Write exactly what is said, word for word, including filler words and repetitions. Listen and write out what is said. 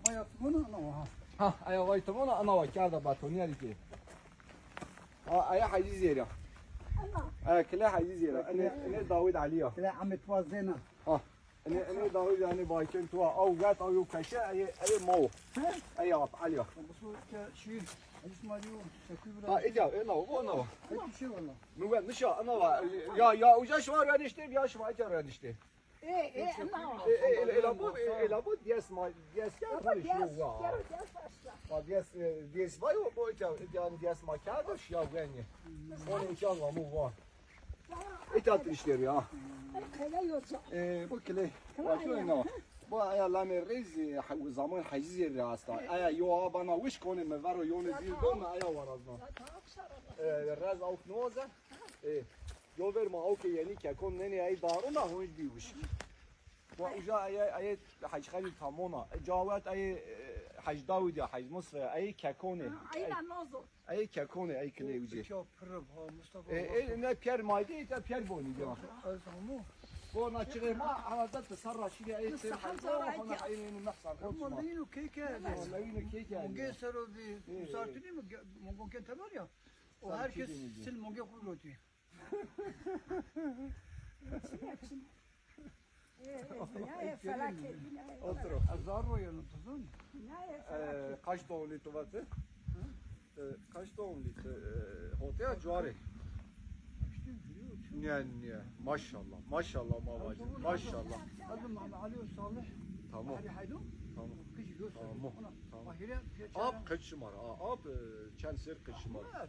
Vaya timona ana ha. Ha, aya vay timona ana wa kerda betonîyerî kî. Ha, aya Hecî Zêr a. Aya kile Hecî Zêr a. Ene, ene Dawid Elî ya. Kile Ahmet Wazena. Ha. Ene, ene Dawid, ene bayken tu a. Aw gat aw yo keşe, eye, eye mawo. Eye ap Elî ya. Bu su ke şiir. Hecî Mario, Şekil bira. Ha, ida, ena, bu ana wa. Hep bir şey valla. Mi wet nişa, ana wa. Ya, ya, uca şima renişte, ya şima ita renişte. E, e, na. E, e, ela, ela bu, e, ela bu, diyes ma, diyes ya, bu iş yok, wa. Ma diyes, e, diyes vay, o, bu, ya, yani diyes ma kârda, ya, yani. Onu uçan var mı, var. İta tişleri ya. E, bu kile. Bak, ne? Bu aya lame rez, e, ha, zaman haciz yeri hasta. Aya yo abana wiş kone me varo yone zil don, aya warazna. E, rez avk noza. E, yo ver ma avke yeni kekon nene ay daruna honc biwiş. Wa uca ay, ay, Hec Xelîl tamona. E, Cawet ay, e, Hec Dawid ya, Hec Musra ya, ay kekone. Ayna nozo. Ay kekone, ay kile uci. Çok pırım ha Mustafa. E, e, ne Pierre Mayde, ita Pierre Boni ya. Azamu. Bu na çire ma, arada tasarra şiri ay. Hona ay ne nefsan. Ama leyno keke. Leyno keke. Munge sero bir musartini mi? Mungo ke temel ya. O herkes sil monge kuroti. Nihayet felaket. Otur, otur. Azar o yanı tuzun. Nihayet felaket. Kaç doğumlu tu vatı? Kaç doğumlu tu? Hoteya cuari. Niye, niye? Maşallah, maşallah, ma vacim, maşallah. Adım Ali Salih. Tamam. Ali Haydun. Tamam. Kıcı göster. Tamam. Tamam. Ahire. Ap kaç numara? Ap, e, çend ser kaç numara?